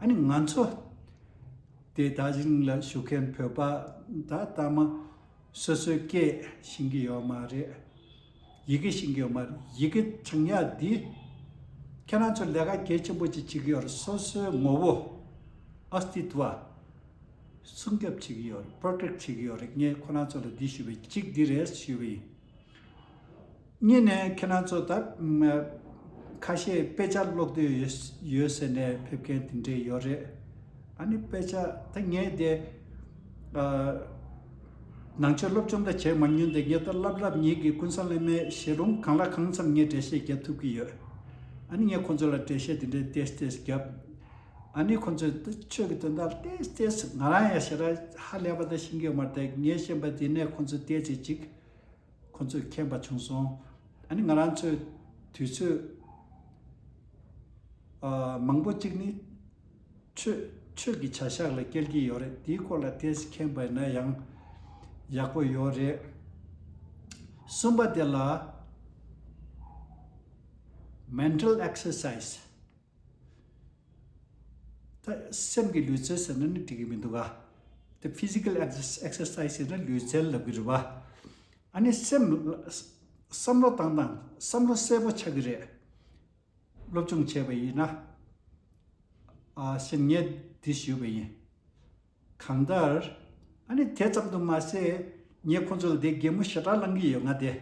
ཨ་ནི་ང་ཚོ་དེ་དར་ཇིང་ལ་བཞུགས་མཁན་བོད་པ་ད་ལྟ་མ། སོ་སོའི་སྐད་ཤེས་ཀྱི་ཡོད་མ་རེད། ཡི་གེ་ཤེས་ཀྱི་ཡོད་མ་རེད། ཡི་གེ་སྦྱང་ཡག་འདི་ཁྱེད་རང་ཚོ་ལས་ཀ་གལ་ཆེན་པོ་ཅིག་བྱེད་ཀྱི་ཡོད་རེད། སོ་སོའི་ངོ་བོ། ཨསྟི་ཏྭ། སྲུང་སྐྱོབ་བྱེད་ཀྱི་ཡོད་རེད། པྲོ་ཊེག་བྱེད་ཀྱི་ཡོད་རེད། ངས་ཁོ་རང་ཚོ་ལ་འདི་ཞུས་པ་ཡིན། གཅིག་འདི་རེད་ཞུས་པ་ཡིན། གཉིས་ནས་ཁྱེད་རང་ཚོ་ད་ཁ་ཤས་དཔེ་ཆ་ཀློག་འདོད་ཡོད་ཡོད་ཟེར་ནས་ཕེབས་མཁན་དེ་འདྲས་ཡོད་རེད། ཨ་ནི་དཔེ་ཆ་ད་ངས་དེ་ཨ། ནང་ཆོས་སློབ་སྦྱོང་ད་བྱས་མ་མྱོང་། དེ་ངས་ད་བསླབ་བསླབ་ངེད་ཀྱི་ཀུན་བཟང་བླ་མའི་ཞལ་ལུང་གང་ལ་གང་འཚམ་ངས་འགྲེལ་བཤད་རྒྱབ་ཐུབ་ཀྱི་ཡོད། ཨ་ནི་ངས་ཁོང་ཚོ་ལ་འགྲེལ་བཤད་དེ་འདྲས་ཏེས་ཏེས་རྒྱབ། ཨ་ནི་ཁོང་ཚོས་ད་ཆོས་ཀྱི་དོན་དག་ཏེས་ཏེས་ང་རང་ཡང་ཞེ་དྲག་ཧ་ལས་པ་ད་ཤེས་ཀྱི་ཡོད་མ་རེད། དེ་ངས་ཤེས་པ་དེ་ནས་ཁོང་ཚོས་ཏེས་ཏེས་ཅིག་ཁོ་ཚོས་མཁྱེན་པ་བྱུང་སོང་། ཨ་ནི་ང་རང་ཚོས་དུས་ཚོད་ཨ་མང་པོ་གཅིག་ནི་ཆོས་ཆོས་ཀྱི་བྱ་གཞག་ལ་སྐྱེལ་གྱི་ཡོད་རེད། དེའི་སྐོར་ལ་ཏོག་ཙམ་མཁྱེན་པ་ཡིན་ན་ཡང་ཡག་པོ་ཡོད་རེད། གསུམ་པ་དེ་ལ་mental exercise། ད་སེམས་ཀྱི་ལུས་རྩལ་ཟེར་ན་ནི་འགྲིག་གི་མི་འདུག་ག། ད་physical exercise ཟེར་ན་ལུས་རྩལ་ལབ་ཀྱི་རེད་བ། ཨ་ནི་སེམས་བསམ་བློ་བཏང་སྟངས་བསམ་བློ་གསལ་པོ་ཆགས་ཀྱི་རེད། སློབ་སྦྱོང་བྱས་པ་ཡིན་ན། ཨ་ཞེས་ངས་འདི་ཞུས་པ་ཡིན། གང་ལྟར། ཨ་ནི་དེ་ཙམ་དུ་མ་ཟད་ངས་ཁོང་ཚོ་ལ་དེ་གད་མོ་ཞེ་དྲག་བསླང་གི་ཡོད། ང་དེ་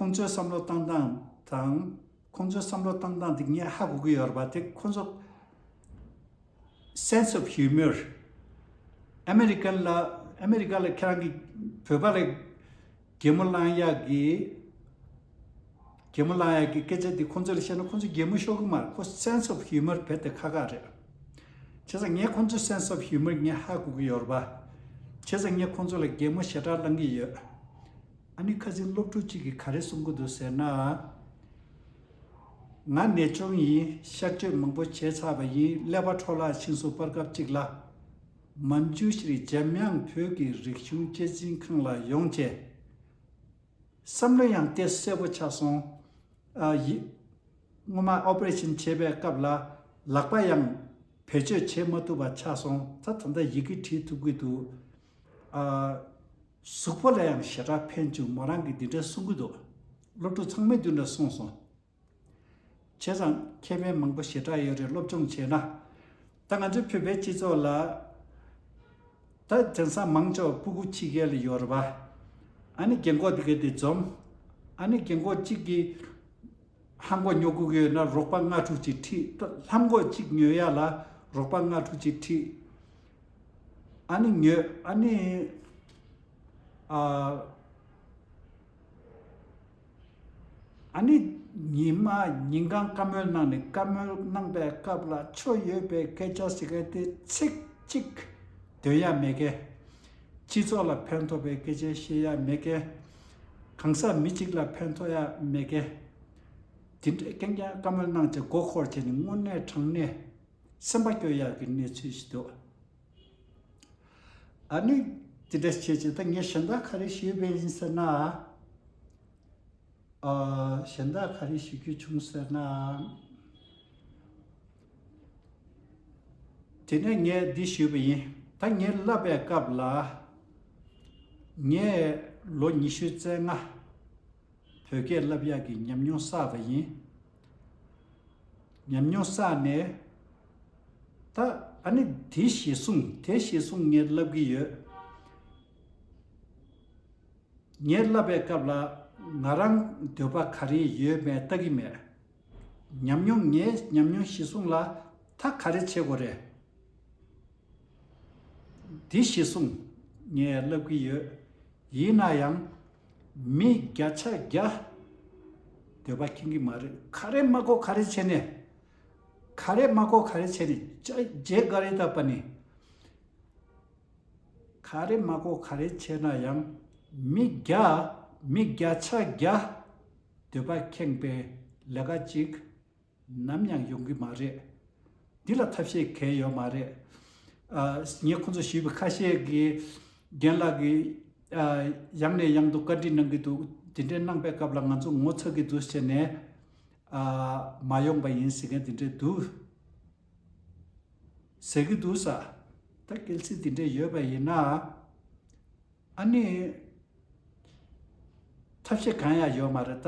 ཁོང་ཚོའི་བསམ་བློ་བཏང་སྟངས་དང་། ཁོང་ཚོའི་བསམ་བློ་བཏང་སྟངས་དེ་ངས་ཧ་གོ་གི་ཡོད་རེད་པ། དེ་ཁོང་ཚོ་sense of humor། ཨ་མེ་རི་ཀན་ལ། ཨ་མེ་རི་ཀ་ལ་ཁྱེད་རང་གི་བོད་པ་ལ་གད་མོ་བསླང་ཡག་གི། གད་མོ་བསླང་ཡག་གི་སྐད་ཆ་དེ་ཁོང་ཚོ་ལ་བཤད་ན་ཁོང་ཚོ་གད་མོ་ཤོར་གི་མ་རེད། ཁོ་sense of humor་རྦད་དེ་ཁག་ཁག་རེད། བྱས་ཙང་ངས་ཁོང་ཚོའི་sense of humor་ངས་ཧ་གོ་གི་ཡོད་རེད་པ། བྱས་ཙང་ངས་ཁོང་ཚོ་ལ་གད་མོ་ཞེ་དྲག་བསླང་གི་ཡོད། ཨ་ནི་ཁ་སང་སློབ་ཕྲུག་ཅིག་གིས་ག་རེ་གསུང་གི་འདུག་ཟེར་ན། ང་ནད་གཅོང་ཡིན། གཤག་བཅོས་མང་པོ་བྱས་ཚར་བ་ཡིན། ཀླད་པ་འཕྲོ་བརླག་ཕྱིན་སོང་། བར་སྐབས་གཅིག་ལ། མན་ཇུ་ཤི་རི་འཇམ་དབྱངས་བོད་ཀྱི་རིག་གཞུང་གཅེས་འཛིན་ཁང་ལ་ཡོང་བྱས། བསམ་བློ་ཡང་ཏོག་ཙམ་གསལ་པོ་ཆགས་སོང་། ཨ་ཡི། སྔོན་མ་ཨོ་པ་རེ་ཤན་བྱེད་པའི་སྐབས་ལ་ལག་པ་ཡང་བེད་སྤྱོད་བྱེད་མ་ཐུབ་པ་ཆགས་སོང་། ད་ད་ལྟ་ཡི་གེ་བྲིས་ཐུབ་ཀྱི་འདུག། ཨ། གཟུགས་པོ་ལ་ཡང་ཞེ་དྲག་ཕན་བྱུང་། མོ་རང་གིས་འདི་འདྲ་གསུང་གི་འདུག། སློབ་ཕྲུག་ཚང་མས་འདི་འདྲ་གསུངས་སོང་། བྱས་ཙང་ཁེ་ཕན་མང་པོ་ཞེ་དྲག་ཡོད་རེད། སློབ་སྦྱོང་བྱས་ན། ད་ང་ཚོའི་བོད་པའི་སྤྱི་ཚོགས་ལ། ད་དེང་སང་མང་ཆེ་བ་སྤུ་གུ་ཕྱི་རྒྱལ་ལ་ཡོད་རེད་པ། ཨ་ནི་རྒན་གོག་དེ་ག་དེ་འཛོམས། ཨ་ནི་རྒན་གོག་གཅིག་གིས་ལྷམ་གོག་ཉོ་དགོས་ཀྱི་ཡོད་ན་རོགས་པ་ལྔ་དྲུག་ཅིག་ཁྲིད། ད་ལྷམ་གོག་གཅིག་ཉོ་ཡ་ལ་རོགས་པ་ལྔ་དྲུག་ཅིག་ཁྲིད། ཨ་ནི་ཉོས། ཨ་ནི། ཨ། ཨ་ནི་ཉི་མ་ཉིན་གང་བཀའ་མོལ་གནང་ནས། བཀའ་མོལ་གནང་པའི་སྐབས་ལ་ཆོ་ཡོད་པའི་སྐད་ཆ་ཟེར་མཁན་དེ་ཚིག་གཅིག་འདོན་ཡ་མེད་མཁན། སྤྱི་ཚོགས་ལ་ཕན་ཐོགས་པའི་སྐད་ཆ་བཤད་ཡ་མེད་མཁན། གང་ཟག་མི་གཅིག་ལ་ཕན་ཐོགས་ཡ་མེད་མཁན། དེ་འདྲའི་རྐྱང་རྐྱང་བཀའ་མོལ་གནང་བྱས་མགོ་འཁོར་བྱས་ནས་དངོས་གནས་དྲང་གནས་སེམས་པ་སྐྱོ་ཡག་གི་གནས་ཚུལ་ཞིག་འདུག། ཨ་ནི་དེ་འདྲ་བྱས་བྱས། ད་ངས་གཞན་དག་ག་རེ་ཞུས་པ་ཡིན་ཟེར་ན། ཨ། གཞན་དག་ག་རེ་ཞུ་རྒྱུ་བྱུང་ཟེར་ན། དེ་ནས་ངས་འདི་ཞུས་པ་ཡིན། ད་ངས་བསླབ་པའི་སྐབས་ལ། ངས་ལོ་ཉི་ཤུ་རྩ་ལྔ་བོད་སྐད་བསླབ་ཡག་གི་ཉམས་མྱོང་བསགས་པ་ཡིན། ཉམས་མྱོང་བསགས་ནས། ད་ཨ་ནི་དེ་གཞི་བཟུང་། དེ་གཞི་བཟུང་ངས་བསླབ་ཀྱི་ཡོད། ངས་བསླབ་པའི་སྐབས་ལ་ང་རང་འདོད་པ་ག་རེ་ཡོད་མེད་ལྟ་གི་མེད། ཉམས་མྱོང་། ངའི་ཉམས་མྱོང་གཞི་བཟུང་ལ་ད་ག་རེ་བྱེད་དགོས་རེད། དེ་གཞི་བཟུང་ངས་བསླབ་ཀྱི་ཡོད། ཡིན་ན་ཡང་མི་བརྒྱ་ཆ་བརྒྱ་འདོད་པ་ཁེངས་ཀྱི་མ་རེད། ག་རེ་མ་གོ་ག་རེ་བྱས་ནས། ག་རེ་མ་གོ་ག་རེ་བྱས་ནས། ཅ་རྗེ་ག་རེ་ད་པ་ནི། ག་རེ་མ་གོ་ག་རེ་བྱས་ན་ཡང་མི་བརྒྱ། མི་བརྒྱ་ཆ་བརྒྱ་འདོད་པ་ཁེངས་པའི་ལས་ཀ་ཅིག་ནམ་ཡང་ཡོང་གི་མ་རེད། འདི་ལ་ཐབས་ཤེས་གང་ཡང་ཡོད་མ་རེད། ཨ། ངས་ཁོང་ཚོ་ཞུས་པའི་ཁ་ཤས་ཀྱིས། རྒན་ལགས་ཀྱིས། ཨ། ཡང་ནས་ཡང་དུ་བཀའ་འདྲི་གནང་གི་འདུག། དེ་འདྲའི་གནང་པའི་སྐབས་ལ་ང་ཚོ་ངོ་ཚ་གི་འདུག་ཟེར་ནས། ཨ། མ་ཡོང་པ་ཡིན་ཟེར་མཁན་དེ་འདྲས་འདུག། ཟེར་གི་འདུག་ས། ད་གལ་སྲིད་དེ་འདྲས་ཡོད་པ་ཡིན་ན། ཨ་ནི་ཐབས་ཤེས་གང་ཡང་ཡོད་མ་རེད། ད་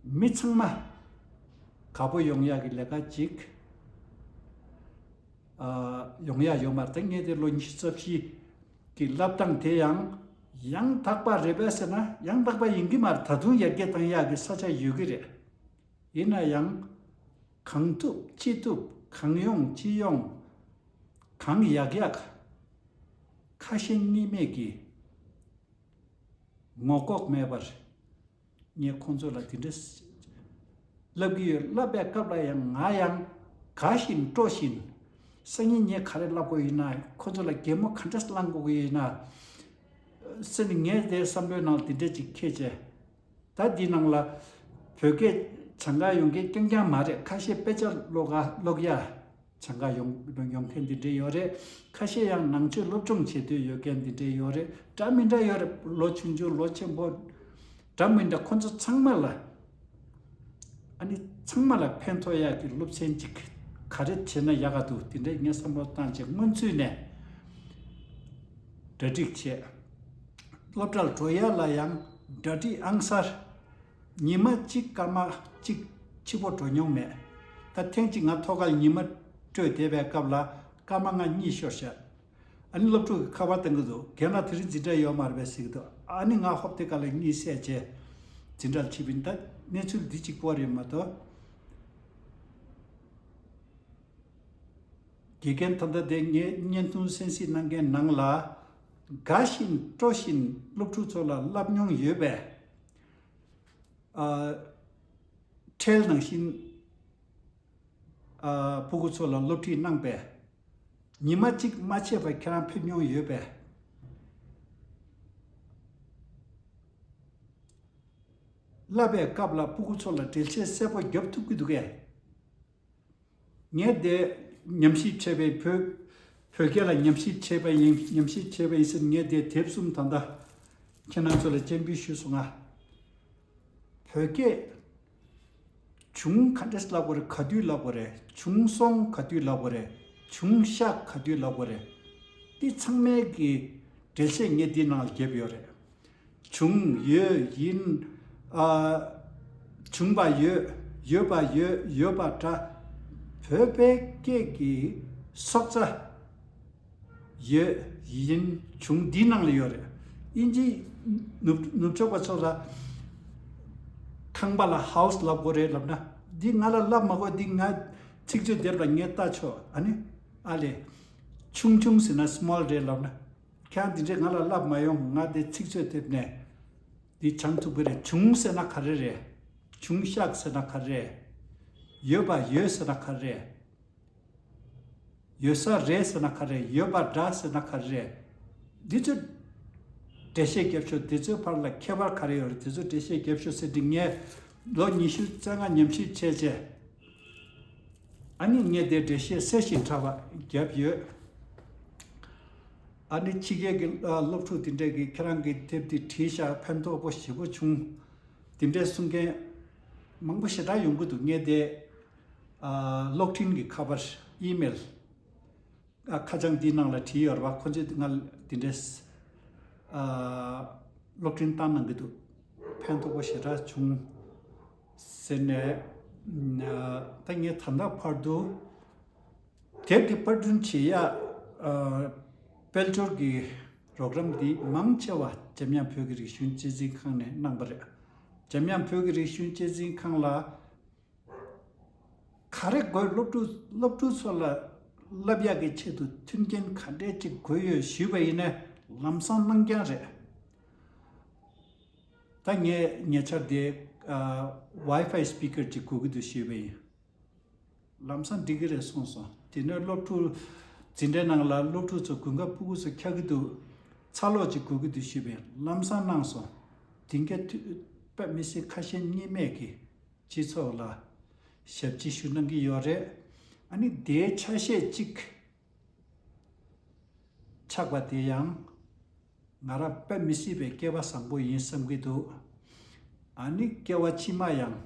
མི་ཚང་མ་དགའ་པོ་ཡོང་ཡག་གི་ལས་ཀ་ཅིག། ཨ། ཡོང་ཡག་ཡོད་མ་རེད། ད་ངས་དེ་ལོ་ཉི་ཤུ་རྩ་བཞི་གི་བསླབ་སྟངས་དེ་ཡང་ཡང་དག་པ་རེད་པས་ཟེར་ན་ཡང་དག་པ་ཡིན་གྱི་མ་རེད། ད་དུང་ཡར་རྒྱས་བཏང་ཡག་གི་ས་ཆ་ཡོད་ཀྱི་རེད། ཡིན་ན་ཡང་། གང་ཐུབ་ཅི་ཐུབ། གང་ཡོང་ཅི་ཡོང་། གང་ཡག་ཡག། ཁ་ཞེ་གཉིས་མེད་ཀྱི་ངོ་ལྐོག་མེད་པར། ངས་ཁོང་ཚོ་ལ་དེ་འདྲ་བསླབ་ཀྱི་ཡོད། བསླབ་པའི་སྐབས་ལ་ཡང་ང་ཡང་དགའ་བཞིན་སྤྲོ་བཞིན། སང་ཉིན་ངས་ག་རེ་བསླབ་དགོས་ཡིན་ན། ཁོང་ཚོ་ལ་གད་མོ་ག་འདྲ་བསླང་དགོས་ཀྱི་ཡིན་ན་ཟེར་ནས། ངས་དེ་བསམ་བློའི་ནང་ལ་དེ་འདྲ་ཅིག་འཁྱེར་བྱས། ད་འདི་ནང་ལ་བོད་སྐད་སྦྱང་ག་ཡོང་མཁན་རྐྱང་རྐྱང་མ་རེད། ཁ་ཤས་དཔེ་ཆ་ཀློག་ག་ཀློག་ཡ་སྦྱང་ག་ཡོང་ཡོང་མཁན་འདི་འདྲས་ཡོད་རེད། ཁ་ཤས་ཡང་ནང་ཆོས་སློབ་སྦྱོང་བྱེད་འདོད་ཡོད་མཁན་འདི་འདྲས་ཡོད་རེད། འདྲ་མི་འདྲ་ཡོད་རེད། ལོ་ཆུང་ཆུང་ལོ་ཆེན་པོ་འདྲ་མི་འདྲ། ཁོང་ཚོ་ཚང་མ་ལ། ཨ་ནི་ཚང་མ་ལ་ཕན་ཐོགས་ཡག་གི་སློབ་ཚན་ཅིག་ག་རེ་བྱས་ན་ཡག་ག་འདུག། དེ་འདྲས་ངས་བསམ་བློ་བཏང་བྱས་སྔོན་ཚུད་ནས་གྲ་སྒྲིག་བྱས། སློབ་གྲྭར་འགྲོ་ཡ་ལ་ཡང་གྲ་སྒྲིག་ཨང་གསར། ཉི་མ་གཅིག་སྐར་མ་གཅིག་ཕྱི་པོ་འགྲོ་མྱོང་མེད། ད་ཐེངས་གཅིག་ང་ཐོག་ཁར་ཉི་མ་སྤྲོད་བསྡད་པའི་སྐབས་ལ་སྐར་མ་ལྔ་གཉིད་ཤོར་ཤག། ཨ་ནི་སློབ་ཕྲུག་གིས་ཁ་པར་བཏང་གི་འདུག། རྒན་ལགས་དེ་རིང་འཛིན་གྲྭ་ཡོད་མ་རེད་པས་ཟེར་གི་འདུག། ཨ་ནི་ང་ཧོབ་སྟེ་ཁ་ལ་གཉིད་སད་བྱས། འཛིན་གྲྭར་ཕྱིན་པ་ཡིན། ད་གནས་ཚུལ་འདི་གཅིག་པོ་རེད་མ་གཏོགས། དགེ་རྒན་ད་ལྟ་དེ་ངས་བརྙན་ཐུང་གསན་གཟིགས་གནང་མཁན་ནང་ལ་དགའ་བཞིན་སྤྲོ་བཞིན་སློབ་ཕྲུག་ཚོ་ལ་བསླབ་མྱོང་ཡོད་པས། ཨ། ཁྲལ་ནང་བཞིན། ཨ། སྤུ་གུ་ཚོ་ལ་སློབ་ཁྲིད་གནང་པས། ཉི་མ་གཅིག་མ་ཆད་པར་ཁྱེད་རང་ཕེབས་མྱོང་ཡོད་པས། བསླབ་པའི་སྐབས་ལ་སྤུ་གུ་ཚོ་ལ་འགྲེལ་བཤད་གསལ་པོ་རྒྱབ་ཐུབ་ཀྱི་འདུག་གས། ངས་དེ་ཉམས་ཞིབ་བྱས་པའི་བོད། བོད་སྐད་ལ་ཉམས་ཞིབ་བྱས་པ་ཡིན། ཉམས་ཞིབ་བྱས་པ་ཡིན་ཟེར། ངས་དེ་དེབ་གསུམ་ད་ལྟ་ཁྱེད་རང་ཚོ་ལ་སྤྱན་འབུལ་ཞུས་སོང་ང་། བོད་སྐད་བྱུང་ག་འདྲས་ལབ་དགོས་རེད། ག་དུས་ལབ་དགོས་རེད། བྱུང་སོང་ག་དུས་ལབ་དགོས་རེད། བྱུང་ཤག་ག་དུས་ལབ་དགོས་རེད། འདི་ཚང་མའི་གི་འགྲེལ་བཤད་ངས་འདི་ནང་ལ་བརྒྱབ་ཡོད་རེད། བྱུང་། ཡོད། ཡིན། ཨ། བྱུང་བ་ཡོད། ཡོད་པ་ཡོད། ཡོད་པ་འདྲ། བོད་པའི་སྐད་ཀྱི་སྲོག་རྩ། ཡོད། ཡིན། བྱུང་། འདིའི་ནང་ལ་ཡོད་རེད། དབྱིན་ཇི་ནུབ་ནུབ་ཕྱོགས་པ་ཚོ་ལ་ཁང་པ་ལ་ཧའུ་སི་ལབ་དགོས་རེད་ལབ་ན། འདི་ང་ལ་ལབ་མ་དགོས། འདི་ང་ཚིག་མཛོད་དེབ་ལ་ངས་ལྟ་ཆོག་ཨ་ནི། ཨ་ལས། ཆུང་ཆུང་ཟེར་ན་སི་མོལ་རེད་ལབ་ན། ཁྱེད་རང་འདི་འདྲས་ང་ལ་ལབ་མ་ཡོང་། ང་དེ་ཚིག་མཛོད་དེབ་ནས་འདི་སྦྱང་ཐུབ་ཀྱི་རེད། བྱུང་ཟེར་ན་ག་རེ་རེད། བྱུང་ཤག་ཟེར་ན་ག་རེ་རེད། ཡོད་པ་ཡོད་ཟེར་ན་ག་རེ་རེད། ཡོད་ས་རེད་ཟེར་ན་ག་རེ་རེད། ཡོད་པ་འདྲ་ཟེར་ན་ག་རེ་རེད། འདི་ཚོ་འགྲེལ་བཤད་རྒྱབ་ཤོག་འདི་ཚོའི་བར་ལ་ཁྱད་པར་ག་རེ་ཡོད་རེད། འདི་ཚོ་འགྲེལ་བཤད་རྒྱབ་ཤོག་ཟེར་དུས། ངས་ལོ་ཉི་ཤུ་རྩ་ལྔ་ཉམས་ཞིབ་བྱས་རྗེས། ཨ་ནི་ངས་དེ་འགྲེལ་བཤད་གསལ་ཞིང་དྲགས་པ་བརྒྱབ་ཡོད། ཨ་ནི་ཕྱི་རྒྱལ་གྱི་ཨ་སློབ་ཕྲུག་དེ་འདྲས་ཀྱིས་ཁྱེད་རང་གི་དེབ་དེ་བྲིས་ཤག་ཕན་ཐོགས་པོ་ཞེ་པོ་བྱུང་། དེ་འདྲས་གསུང་མཁན་མང་པོ་ཞེ་དྲག་ཡོང་གི་འདུག་ངས་དེ་ཨ་གློག་འཕྲིན་གྱི་ཁ་པར། ཨི་མེལ། ཨ་ཁ་བྱང་འདིའི་ནང་ལ་བྲིས་ཡོད་རེད་པ། ཁོ་ཚོས་ང་འདི་འདྲས་ཨ་གློག་འཕྲིན་བཏང་གནང་གི་འདུག་ཕན་ཐོགས་པོ་ཞེ་དྲག་བྱུང་ཟེར་ནས། ཨ་ད་ངས་ད་ལྟ་བར་དུ་དེབ་འདི་པར་སྐྲུན་བྱེད་ཡ། ཨ་དཔལ་འབྱོར་གྱི་རོགས་རམ་འདི་མང་ཆེ་བ་འཇམ་དབྱངས་བོད་ཀྱི་རིག་གཞུང་གཅེས་འཛིན་ཁང་ནས་གནང་པ་རེད། འཇམ་དབྱངས་བོད་ཀྱི་རིག་གཞུང་གཅེས་འཛིན་ཁང་ལ་ག་རེ་དགོས། སློབ་ཕྲུག་སློབ་ཕྲུག་ཚོ་ལ་བསླབ་ཡག་གི་ཆེད་དུ་མཐུན་རྐྱེན་ག་འདྲས་ཅིག་དགོས་ཡོད་ཞུས་པ་ཡིན་ན་ལམ་སང་གནང་རྐྱང་རེད། ད་ངས་ཉེ་ཆར་དེ་ཨ་ཝའི་ཕའི་སི་པི་ཀར་ཅིག་དགོས་ཀྱི་འདུག་ཞུས་པ་ཡིན། ལམ་སང་འགྲིག་གི་རེད་གསུངས་སོང་། དེ་ནས་སློབ་ཕྲུག་འཛིན་གྲྭའི་ནང་ལ་སློབ་ཕྲུག་ཚོ་དགུན་ཁ་ཕྲུ་གུ་ཚོ་འཁྱག་གི་འདུག་ཚ་གློག་ཅིག་དགོས་ཀྱི་འདུག་ཞུས་པས་ལམ་སང་གནང་སོང་། དེང་གི་དུས་དཔེ་མི་སྲིད་ཁ་ཞེ་གཉིས་མེད་ཀྱི་སྤྱི་ཚོགས་ལ་ཞབས་ཕྱི་ཞུ་གནང་གི་ཡོད་རེད། ཨ་ནི་དེའི་ཆ་ཤས་གཅིག་ཆགས་པ་དེ་ཡང་ང་རང་དཔེ་མི་སྲིད་པའི་སྐལ་བ་བཟང་པོ་ཡིན་བསམ་གྱི་འདུག་ཨ་ནི་སྐྱེ་བ་ཕྱི་མ་ཡང་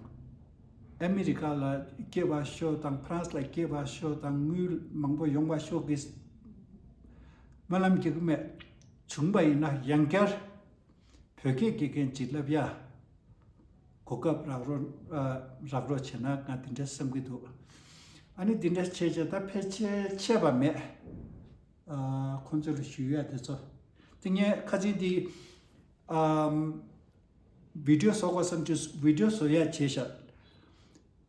ཨ་མི་རི་ཀ་ལ་སྐྱེ་བ་ཤོག་དང་ཕ་རན་སི་ལ་སྐྱེ་བ་ཤོག་དང་དངུལ་མང་པོ་ཡོང་བ་ཤོག་གི་སྨོན་ལམ་རྒྱག་གི་མེད། བྱུང་པ་ཡིན་ན་ཡང་བསྐྱར་བོད་སྐད་དགེ་རྒན་ཅིག་བསླབ་ཡ་གོ་སྐབས་རག་རོགས་ཨ་རག་རོགས་བྱས་ན་ང་དེ་འདྲ་བསམ་གྱི་འདུག་ཨ་ནི་དེ་འདྲ་བྱས་བྱས་ད་ཕལ་ཆེར་ཆད་པ་མེད། ཨ་ཁོང་ཚོ་ལ་ཞུ་ཡ་དེ་ཚོ། དེ་ངས་ཁ་སང་འདི་ཨམ་བི་ཌིའོ་བཟོ་དགོས་བསམ་གྱི་བི་ཌིའོ་བཟོ་ཡ་བྱས་ཤག་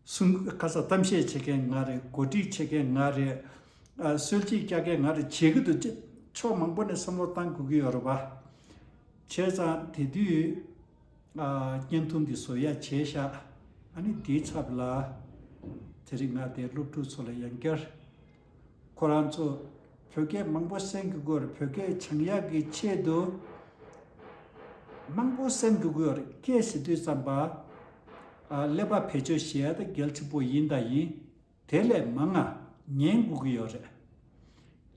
གསུང་ཁ་སང་གཏམ་བཤད་བྱེད་མཁན་ང་རེད། གོ་སྒྲིག་བྱེད་མཁན་ང་རེད། ཨ་སྲོལ་འབྱེད་རྒྱག་མཁན་ང་རེད། བྱེད་ཀྱི་འདུག་ཅེས་ཕྱོགས་མང་པོ་ནས་བསམ་བློ་བཏང་དགོས་ཀྱི་ཡོད་རེད་པ། བྱས་ཙང་དེ་དུས་ཨ་བརྙན་ཐུང་འདི་བཟོ་ཡ་བྱས་ཤག་ཨ་ནི་དེའི་ཚབ་ལ་དེ་རིང་ང་དེ་སློབ་ཕྲུག་ཚོ་ལ་ཡང་བསྐྱར་ཁོ་རང་ཚོ་བོད་སྐད་མང་པོ་གསན་དགོས་ཀྱི་ཡོད་རེད། བོད་སྐད་སྦྱང་ཡག་གི་ཆེད་དུ་མང་པོ་གསན་དགོས་ཀྱི་ཡོད་རེད། སྐད་ཟེར་དུས་ཙམ་པ་ཨ་ཀླད་པ་བེད་སྤྱོད་བྱེད་ཡ་ད་གལ་ཆེན་པོ་ཡིན་ད་ཡིན། དེ་ལས་མང་ང་ཉན་དགོས་ཀྱི་ཡོད་རེད།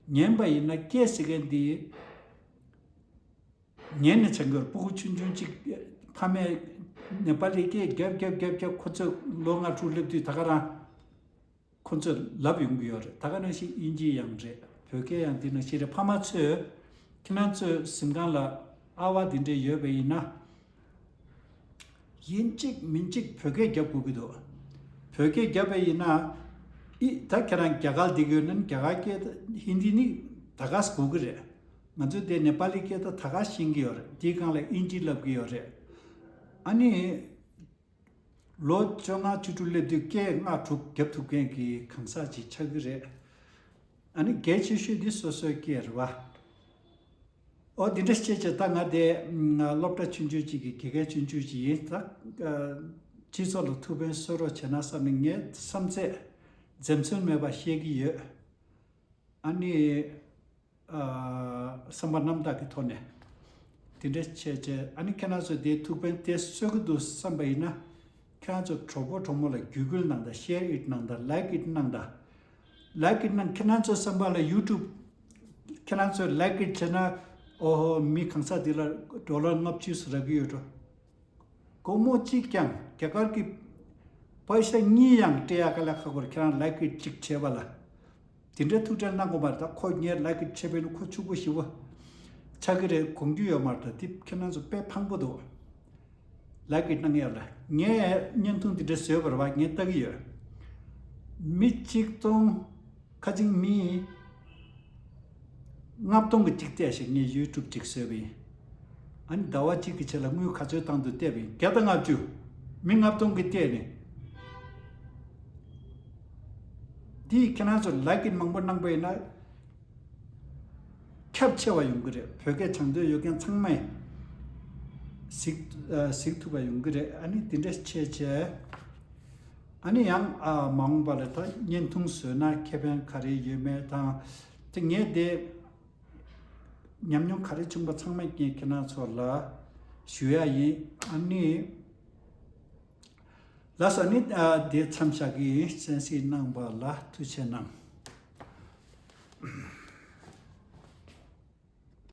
ཉན་པ་ཡིན་ན་སྐད་ཟེར་མཁན་འདི་ཉན་ནས་བྱ་དགོས་རེད། སྤུ་གུ་ཆུང་ཆུང་གཅིག་ཕ་མས་ནེ་པ་ལི་སྐད་རྒྱབ་རྒྱབ་རྒྱབ་རྒྱབ་ཁོ་ཚོས་ལོ་ལྔ་དྲུག་སླེབས་དུས་ད་ག་རང་ཁོ་ཚོས་ལབ་ཡོང་གི་ཡོད་རེད། ད་ག་ནང་བཞིན་དབྱིན་ཇི་ཡང་རེད། བོད་སྐད་ཡང་འདི་ནང་བཞིན་རེད། ཕ་མ་ཚོས་ཁྱེད་རང་ཚོའི་གཟིམ་ཁང་ལ་ཨ་བ་འདི་འདྲས་ཡོད་པ་ཡིན་ན། ཡིན་གཅིག་མིན་གཅིག་བོད་སྐད་རྒྱབ་དགོས་ཀྱི་འདུག་བོད་སྐད་རྒྱབ་པ་ཡིན་ན། ཨི་ད་ཁྱེད་རང་རྒྱ་གར་བསྡད་ཀྱི་ཡོད་ན་རྒྱ་གར་སྐད་ད་ཧིན་དི་ནི་ད་ག་སེ་དགོས་ཀྱི་རེད། ང་ཚོས་དེ་ནེ་པ་ལི་སྐད་ད་ད་ག་སེ་ཤེས་ཀྱི་ཡོད་རེད། དེའི་སྒང་ལ་དབྱིན་ཇི་ལབ་ཀྱི་ཡོད་རེད། ཨ་ནི་ ལོ་བཅོ་ལྔ་བཅུ་དྲུག་སླེབས་དུས་སྐད་ལྔ་དྲུག་རྒྱབ་ཐུབ་མཁན་གྱི་གང་ཟག་ཅིག་ཆགས་ཀྱི་རེད། ཨ་ནི་གལ་ཆེ་ཤོས་འདི་སོ་སོའི་སྐད་རེད་བ། ཨོ་འདི་འདྲ་བྱས་བྱས་ད་ང་དེ་སློབ་གྲྭ་ཆུང་ཆུང་ཅིག་གི་དགེ་རྒན་ཆུང་ཆུང་ཅིག་ཡིན། ད་སྤྱི་ཚོགས་ལ་ཐུགས་ཕན་གསོས་རོགས་བྱས་ན་བསམ་ནས་ངའི་བསམ་ཚད་འཛེམ་ཟོན་མེད་པ་བཤད་ཀྱི་ཡོད། ཨ་ནི་བསམ་པ་རྣམ་དག་གི་ཐོག་ནས་དེ་འདྲ་བྱས་བྱས། ཨ་ནི་ཁྱེད་རང་ཚོས་དེའི་ཐུགས་ཕན་དེ་གསོས་ཀྱི་འདུག་བསམ་པ་ཡིན་ན། ཁྱེད་རང་ཚོ་གྲོགས་པོ་གྲོགས་མོ་ལ་བརྒྱུད་སྐུལ་གནང་དང་། ཤེར་ཨིཊ་གནང་དང་། ལའིཀ་ཨིཊ་གནང་དང་། ལའིཀ་ཨིཊ་གནང་། ཁྱེད་རང་ཚོ་བསམ་པ་ལ་ཡུ་ཊུབ་ཁྱེད་རང་ཚོས་ལའིཀ་ཨིཊ་བྱས་ན། ཨོ་ཧོ། མི་གང་ཟག་འདི་ལ་ཌོ་ལར་ལྔ་བཅུ་ཙམ་རག་གི་ཡོད་འགྲོ། སྒོར་མོ་གཅིག་ཀྱང་རྒྱ་གར་གྱི་པ་ཤ་གཉིས་ཡང་སྤྲད་ཡག་ག་ལ་ཁག་པོ་རེད། ཁྱེད་རང་ལའིཀ་ཨིཊ་གཅིག་བྱས་པ་ལ། དེ་འདྲའི་ཐུགས་ཁྲལ་གནང་དགོས་མ་རེད། ད་ཁོ་ངས་ལའིཀ་ཨིཊ་བྱས་པས་ན་ཁོ་ཕྱུག་པོ་ཞེ་པོ་ཆགས་ཀྱི་རེད། དགོངས་རྒྱུ་ཡོད་མ་རེད། ད་དེ་ཁྱེད་རང་ཚོ་དཔེ་ཕངས་པོ་འདུག་ལའིཀ་ཨིཊ་གནང་ཡག་ལ། ངས་བརྙན་ཐུང་འདི་འདྲ་བཟོས་པ་རེད་བ། ངས་ལྟ་གི་ཡོད། མི་གཅིག་སྟོང་ཁ་ཅིག་མི་ལྔ་སྟོང་གི་གཅིག་བལྟས་ཤིག་ངས་ཡུ་ཊུབ་གཅིག་བཟོས་པ་ཡིན། ཨ་ནི་ཟླ་བ་གཅིག་གི་ཆེད་ལ་དངུལ་ག་ཚོད་བཏང་འདུག་བལྟས་པ་ཡིན། བརྒྱ་དང་ལྔ་བཅུ། མི་ལྔ་སྟོང་གིས་བལྟས་ནས། འདིས་ཁྱེད་རང་ཚོ་ལའིཀ་ཨིཊ་མང་པོ་གནང་པ་ཡིན་ན། ཁྱབ་ཆེ་བ་ཡོང་གི་རེད། བོད་སྐད་སྦྱང་འདོད་ཡོད་མཁན་ཚང་མས་གཟིགས་ཨ་གཟིགས་ཐུབ་པ་ཡོང་གི་རེད། ཨ་ནི་དེ་འདྲ་བྱས་བྱས། ཨ་ནི་ཡང་ཨ་མ་འོངས་པ་ལ་ད་བརྙན་ཐུང་བཟོས་ན་ཁེ་ཕན་ག་རེ་ཡོད་མེད་དང་། དེ་ངས་དེ་ཉམས་མྱོང་ག་རེ་བྱུང་པ་ཚང་མ་ངས་ཁྱེད་རང་ཚོ་ལ་ཞུ་ཡ་ཡིན། ཨ་ནི་ལགས་སོ། ཨ་ནི་ཨ་དེ་མཚམས་བཞག་གི་ཡིན། གསན་གཟིགས་གནང་བ་ལ་ཐུགས་རྗེ་གནང་།